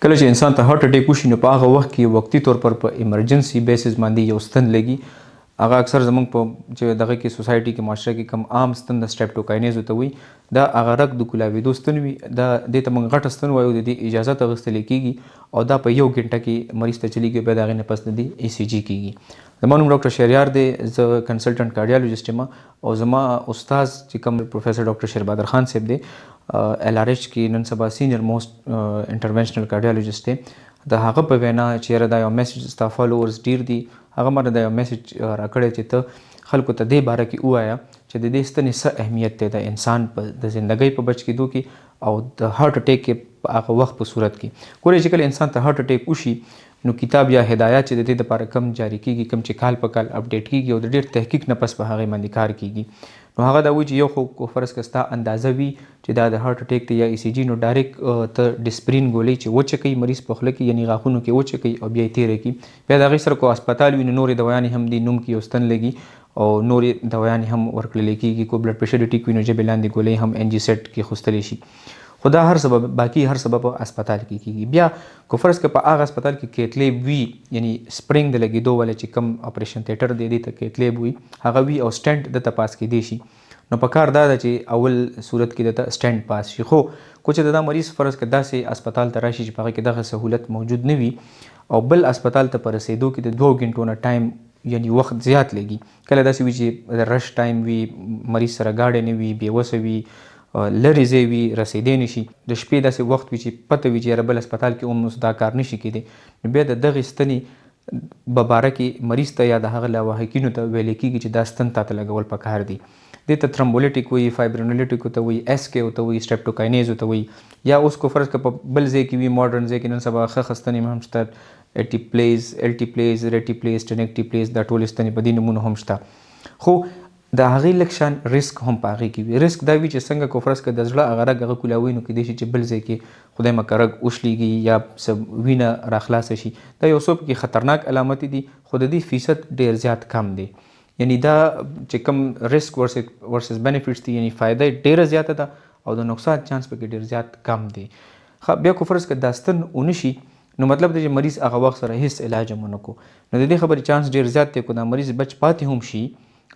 کله چې انسان ته هارت اټیک وشي، نو په هغه وخت کې وقتي طور پر په ایمرجنسي بیسس باندې یو ستن لګي. هغه اکثر زمونږ په چې دغه کې سوسایټي کې، معاشره کې کوم عام ستن د سټریپټوکاینیز ته وي، دا هغه رګ د کولاویدو ستن وي. دا دې ته موږ غټه ستن وایو. د دې اجازه اخیستل کېږي او دا په یو ګنټه کې مریض ته چلیږي. بیا د هغې نه پس د دې ای سي جي کېږي. زما نوم ډاکټر شهریار دی، زه کنسلټنټ کارډیالوجسټ یم او زما استاد چې کوم پروفیسور ډاکټر شیربادر خان صاحب دی، ایل آر ایچ کې نن سبا سینیئر موسټ انټرونشنل کارډیالوجسټ دی. د هغه په وینا چې یاره دا یو میسج، ستا فالوورز ډیر دي، هغه ماته دا یو میسج راکړی چې ته خلکو ته دې باره کې ووایه چې د دې ستنې څه اهمیت دی د انسان په د زندګۍ په بچ کېدو کې او د هارت اټیک کې په هغه وخت په صورت کې. ګورئ، چې کله انسان ته هارت اټیک وشي، نو کتاب یا هدایات چې د دې لپاره کم جاری کیږي، کم چې کال په کال اپډیټ کیږي او د ډیر تحقیق نه پس په هغې باندې کار کیږي، نو هغه دا وایي چې یو خو کو فرض که ستا اندازه وي چې دا د هارت اټیک دی یا ای سي جي، نو ډایرک ته ډسپرین ګولۍ چې وچه کوي مریض په خوله کې، یعنی غاښونو کې وچه کوي او بیا یې تیره کړي. بیا د هغې سره کو هسپتال وي، نو نورې دوایانې هم دي، نوم کې یو ستن لګي او نورې دوایانې هم ورکړل کېږي. کو بلډ پریشر ټیک وي، نو ژبې لاندې ګولۍ هم انجي سیټ کې خوستلی شي. خو دا هر سبب باقی هر سبب په هسپتال کې کیږي. بیا کو فرض که په هغه هسپتال کې cath lab وي، یعنی سپرینګ د لګیدو والا چې کم اپریشن تھیټر دی، دې ته cath lab وي، هغه وي او سټنټ دته پاس کېدی شي، نو په کار دا ده چې اول صورت کې دته سټنټ پاس شي. خو کو چې دا مریض فرض که داسې هسپتال ته راشي چې په هغه کې دغه سهولت موجود نه وي او بل هسپتال ته په رسېدو کې د 2 غنټو نه ټایم، یعنی وخت زیات لګي، کله داسې وي چې د رش ټایم وي، مریض سره ګاډی نه وي، بې وسه وي، لرې ځای وي، رسېدی نه شي، د شپې داسې وخت وي چې پته وي چې یاره بل هسپتال کې هم اوس دا کار نه شي کېدی، نو بیا د دغې ستنې په باره کې مریض ته یا د هغه لواحقینو ته ویل کېږي چې دا ستن تاته لګول پکار دي. دې ته ترمبولیټیک وایي، فایبرینولیټیک ته وایي، ایس کې ته وایي، سټریپټوکاینیز ته وایي. یا اوس کو فرض که په بل ځای کې وي، ماډرن ځای کې نن سبا ښه ښه ستنې هم شته، ایټیپلیز، الټیپلیز، ریټیپلیز، ټنیکټیپلیز، دا ټولې ستنې په دې نومونو هم شته. خو د هغې لږ شان ریسک هم په هغې کې وي. ریسک دا وي چې څنګه کو فرض که د زړه هغه رګ هغه کولاوي، نو کېدای شي چې بل ځای کې خدای مه که رګ وشلیږي یا څه وینه راخلاصه شي. دا یو څو پکې خطرناک علامت دي، خو د دې فیصد ډېر زیات کم دی. یعنی دا چې کوم ریسک ورسز بینیفټس دي، یعنی فایده یې ډېره زیاته ده او د نقصان چانس پکې ډېر زیات کم دی. ښه، بیا کو فرض که دا ستن ونه شي، نو مطلب دی چې مریض هغه وخت سره هیڅ علاج هم ونه کو، نو د دې خبرې چانس ډېر زیات دی، کو دا مریض بچ پاتې هم شي،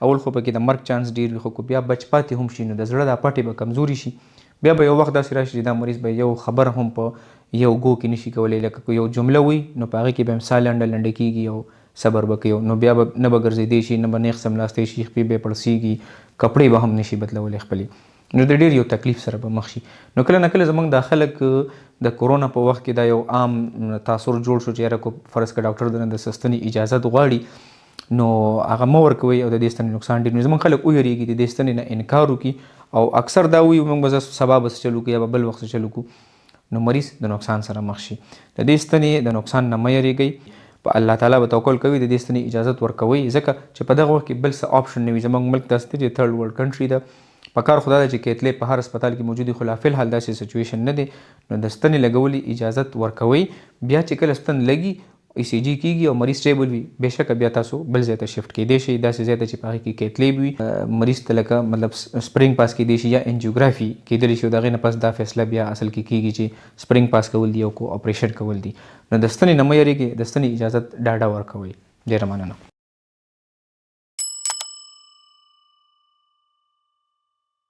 اول خو پکې د مرګ چانس ډېر وي، خو کو بیا بچ پاتې هم شي، نو د زړه دا پټې به کمزوري شي. بیا به یو وخت داسې راشي چې دا مریض به یو خبر هم په یو ګو کې نشي کولی، لکه که یو جمله وي، نو په هغې کې به هم ساه لنډه لنډه کېږي او صبر به کوي، نو بیا به نه به ګرځېدی شي، نه به نیغ سملاستی شي، خپې به یې پړسېږي، کپړې به هم نشي بدلولی خپلې، نو د ډېر یو تکلیف سره به مخ شي. نو کله نه کله زمونږ دا خلک د کورونا په وخت کې دا یو عام تاثر جوړ شو چې یاره کو فرض که ډاکټر درنه د ستنې اجازت غواړي، نو هغه مه ورکوئ او د دې ستنې نقصان ډېر. نو زمونږ خلک ویریږي، د دې ستنې نه انکار وکړي او اکثر دا وایي موږ به سبا به څه چلو کړو یا به بل وخت څه چلو کړو، نو مریض د نقصان سره مخ شي. د دې ستنې د نقصان نه مه یریږئ، په الله تعالی به توکل کوي، د دې ستنې اجازت ورکوي، ځکه چې په دغه وخت کې بل څه آپشن نه وي. زمونږ ملک داسې دی چې third world country ده. په کار خو دا ده چې cath lab په هر هسپتال کې موجود وي، خو لا فی الحال داسې سچویشن نه دی، نو د ستنې لګولې اجازت ورکوي. بیا چې کله ستن لګي، ای سي جي کیږي او مریض سټیبل وي، بېشکه بیا تاسو بل ځای ته شفټ کېدی شئ، داسې ځای ته چې په هغې کې cath lab وي، مریض ته لکه مطلب سپرینګ پاس کېدی شي یا انجیوګرافي کېدلی شي، او د هغې نه پس دا فیصله بیا اصل کې کیږي چې سپرینګ پاس کول دي او کو اپریشن کول دي. نو د ستنې نه مه یریږئ، د ستنې اجازت ډاډه ورکوئ. ډېره مننه.